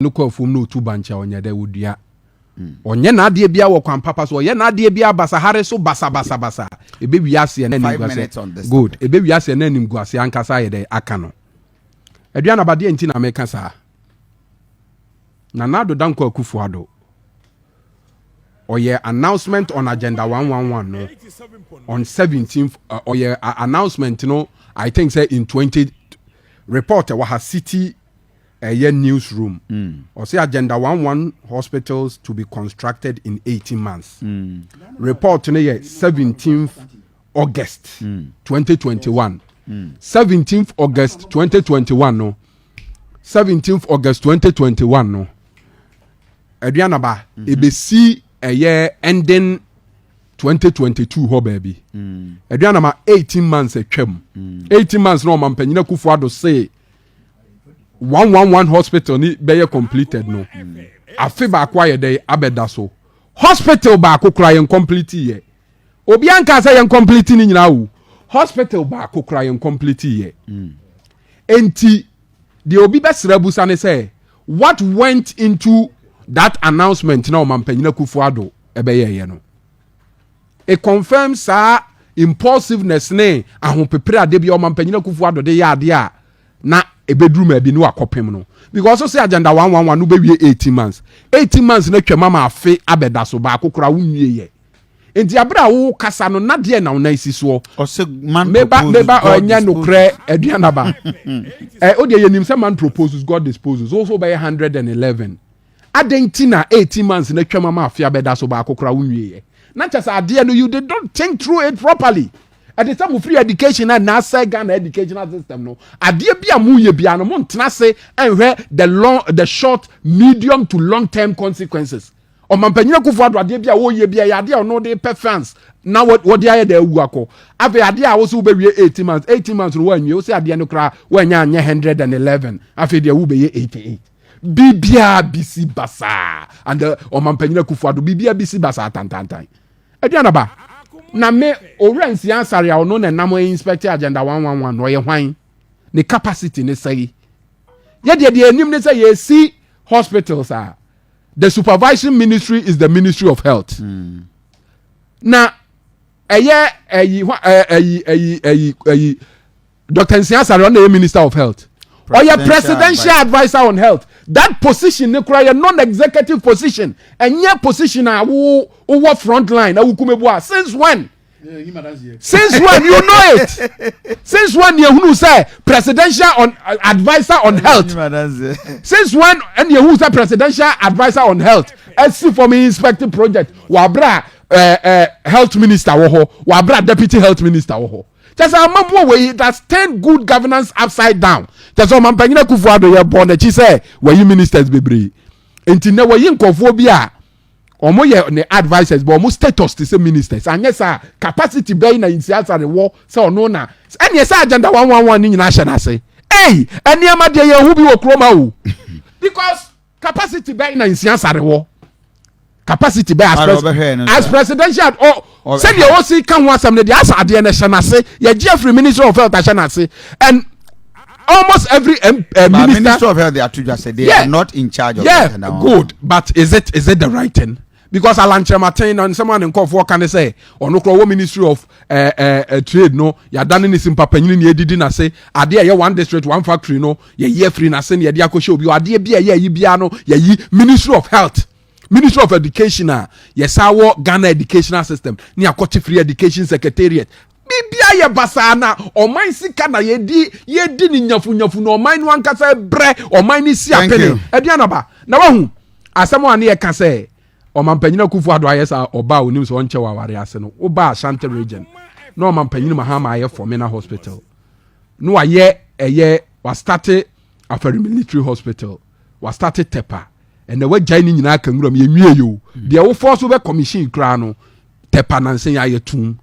No kɔ afuom na ɔtu bankye a, ɔnyɛ dɛ ɔdua. Ɔnyɛ n'adeɛ biara wɔ kwan papa so. Ɔyɛ n'adeɛ biara basahare so basabasabasa. Ɛbɛwie aseɛ na animguaseɛ. Good. Ɛbɛwie aseɛ na animguaseɛ ankasa ayɛ dɛ aka no. Aduanaba, deɛ nti na meka saa? Nana Addo Dankwa Akufo-Addo, ɔyɛ announcement on Agenda 111 no on 17th, ɔyɛ announcement no, I think say in 20 report ɛwɔ ha, Citi ɛyɛ newsroom. Ɔsɛ Agenda 11 hospitals to be constructed in 18 months. Report no yɛ 17th August 2021. 17th August 2021 no, 17th August 2021 no, Aduanaba, ebesi ɛyɛ ending 2022 hɔ baabi. Aduanaba, 18 months atwam. 18 months na Ɔmampanyin Akufo Addo say 111 hospital ni bɛyɛ completed no, afe baako ayɛ dɛ abɛda so, hospital baako kora yɛn complete yɛ. Obi anka sɛ yɛn complete ni nyinaa o, hospital baako kora yɛn complete yɛ. Enti deɛ obi bɛsrɛ abusa ne sɛ, what went into that announcement na Ɔmampanyin Akufo Addo ɛbɛyɛ yɛ no? It confirms saa impulsiveness ne ahopepere ade bi a Ɔmampanyin Akufo Addo de yɛ adeɛ a na ebeduru ma bi ne wakɔpem no, because sɛ Agenda 111 no bɛwie 18 months, 18 months na twam ama afe abɛda so, baako kora wonwie yɛ. Nti abere a wo kasa no, nadeɛ na wo nan si soɔ. Ɔsɛ man meba proposes, meba God ɔnyɛ disposes. Nokorɛ, Aduanaba, ɛ o deɛ, yɛnim sɛ man proposes, God disposes. Also bɛyɛ 111 adan ti na 18 months na twam ama afe abɛda so, baako kora wonwie yɛ, na kyɛ sɛ adeɛ no, you did not think through it properly. Ɛde sɛ mo free education na n'asɛ Ghana educational system no, adeɛ bi a mo yɛ bia no, mo ntena se ɛnhwɛ the short, medium to long term consequences. Ɔmampanyin Akufo Addo, adeɛ bi a wɔyɛ bi a yɛ adeɛ a ɔno de pɛ fans na wɔde ayɛ de awu akɔ. Afei adeɛ a wɔso wobɛwie 18 months, 18 months no wɔanwie. Wɔsɛ adeɛ no koraa wɔanya anyɛ 111, afei deɛ wobɛyɛ 88. Biribiara bisi basaa. And Ɔmampanyin Akufo Addo, biribiara bisi basaa tantantan. Aduanaba, na me Owura Nsia Asare a ɔno na nam inspect Agenda 111 na ɔyɛ hwan? Ne capacity ne sɛyi? Yɛdeɛ deɛ anim ne sɛ yɛsi hospitals a, the supervising ministry is the Ministry of Health. Na ɛyɛ ɛyi ɛyi ɛyi ɛyi ɛyi Dr Nsia Asare, ɔno na yɛ Minister of Health, ɔyɛ presidential adviser on health. That position ne kura yɛ non-executive position, ɛnyɛ position a wo wɔ front line na wo kumebu a. Since when? Since when? You know it. Since when yehunu sɛ presidential on adviser on health? Since when ɛna yehunu sɛ presidential adviser on health ɛsi from inspecting project wabra ɛɛ ɛɛ health minister wɔ hɔ, wabra deputy health minister wɔ hɔ? Kyɛ sɛ amamuo wɔ yi that turn good governance upside down. Kyɛ sɛ Ɔmampanyin Akufo Addo yɛ bɔ n'akyi sɛ wɔyi ministers bebree, nti na wɔyi nkɔfoɔ bi a wɔn yɛ ne advisers, but wɔn status te sɛ ministers. Anyɛ saa, capacity bɛyi na Nsia Asare wɔ sɛ ɔno na ɛnneɛ sɛ Agenda 111 ne nyinaa hyɛ n'ase? Ɛyi ɛnneɛma deɛ yɛn ho bi wɔ kurom awo, because capacity bɛyi na Nsia Asare wɔ? Capacity bɛyi as presidential ɔ sɛdeɛ ɔsi ka ho asɛm no deɛ, asa adeɛ no hyɛ n'ase, yɛgye afiri Ministry of Health ahyɛ n'ase, and almost every minister. Minister of Health, they are to just say they are not in charge of that. Good, but is it the right thing? Because Alan Kyerematen na nsɛm a ne nkɔfoɔ ka ne sɛ ɔno korɔ wɔ Ministry of Trade no, yɛadane ne simpa panyini ne yɛdidi n'ase. Adeɛ a ɛyɛ One District One Factory no, yɛyi afiri n'ase ne yɛde akɔhyɛ obi. Adeɛ bi a ɛyɛ ayi biara no, yɛyi Ministry of Health. Ministry of Education a yɛsa wɔ Ghana educational system ne akɔte Free Education Secretariat, bibia yɛ basaa. Na ɔman sika na yɛdi ne nyafunyafu na ɔman no ankasa brɛ ɔman no si apene. Aduanaba, na wahu asɛm a ne yɛka sɛ Ɔmampanyin Akufo Addo ayɛ sɛ ɔba a onim sɛ ɔnkyɛ wɔ aware ase no. Woba Ashanti Region na Ɔmampanyin Mahama ayɛ Fomena Hospital na wayɛ ɛyɛ wa start Afari Military Hospital, wa start Tepa, ɛnna wagyae ne nyinaa ka nwuram. Yɛnwie yi o, deɛ wofɔ so bɛ commission koraa no, Tepa nansa yɛ ayɛ tum.